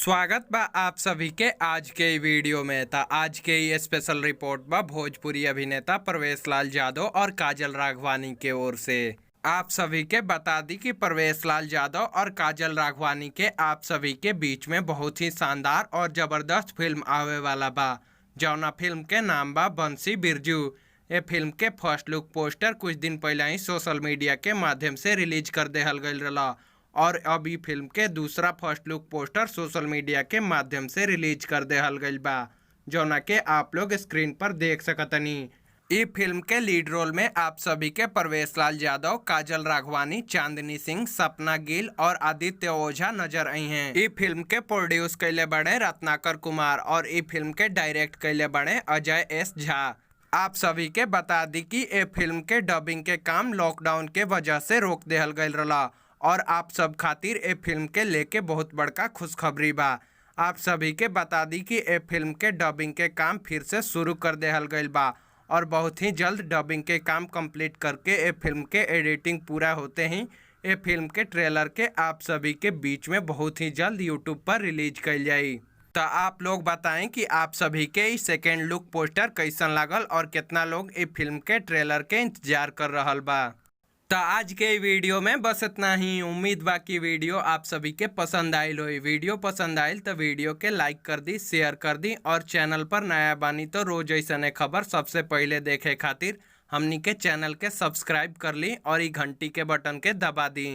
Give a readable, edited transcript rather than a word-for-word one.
स्वागत बा आप सभी के आज के ई वीडियो में। त आज के ई स्पेशल रिपोर्ट बा भोजपुरी अभिनेता प्रवेश लाल यादव और काजल राघवानी के ओर से। आप सभी के बता दी कि प्रवेश लाल यादव और काजल राघवानी के आप सभी के बीच में बहुत ही शानदार और जबरदस्त फिल्म आवे वाला बा, जौना फिल्म के नाम बा बंसी बिरजू। ये फिल्म के फर्स्ट लुक पोस्टर कुछ दिन पहले ही सोशल मीडिया के माध्यम से रिलीज कर देहल गईल रहा और अब ई फिल्म के दूसरा first look poster social media के माध्यम से रिलीज कर देहल गईल बा, जौना के आप लोग स्क्रीन पर देख सकतनी। ई फिल्म के लीड रोल में आप सभी के प्रवेश लाल यादव, काजल राघवानी, चांदनी सिंह, सपना गिल और आदित्य ओझा नजर आई हैं। ई फिल्म के प्रोड्यूस कैले बड़े रत्नाकर कुमार और ई फिल्म के डायरेक्ट कैले बड़े अजय एस झा। आप सभी के बता दी कि ए फिल्म के डबिंग के काम लॉकडाउन के वजह से रोक देहल गईल रहा और आप सब खातिर ए फिल्म के लेके बहुत बड़का खुशखबरी बा। आप सभी के बता दी कि ए फिल्म के डबिंग के काम फिर से शुरू कर देहल गईल बा और बहुत ही जल्द डबिंग के काम कंप्लीट करके ए फिल्म के एडिटिंग पूरा होते ही ए फिल्म के ट्रेलर के आप सभी के बीच में बहुत ही जल्द यूट्यूब पर रिलीज कईल जाई। तो आप लोग बताएं कि आप सभी के ई सेकेंड लुक पोस्टर कैसन लागल और कितना लोग ई फिल्म के ट्रेलर के इंतजार कर रहल बा। तो आज के ई वीडियो में बस इतना ही। उम्मीद बा कि वीडियो आप सभी के पसंद आयल होई। वीडियो पसंद आयल तो वीडियो के लाइक कर दी, शेयर कर दी और चैनल पर नया बानी तो रोज ऐसने खबर सबसे पहले देखे खातिर हमनी के चैनल के सब्सक्राइब कर ली और ई घंटी के बटन के दबा दी।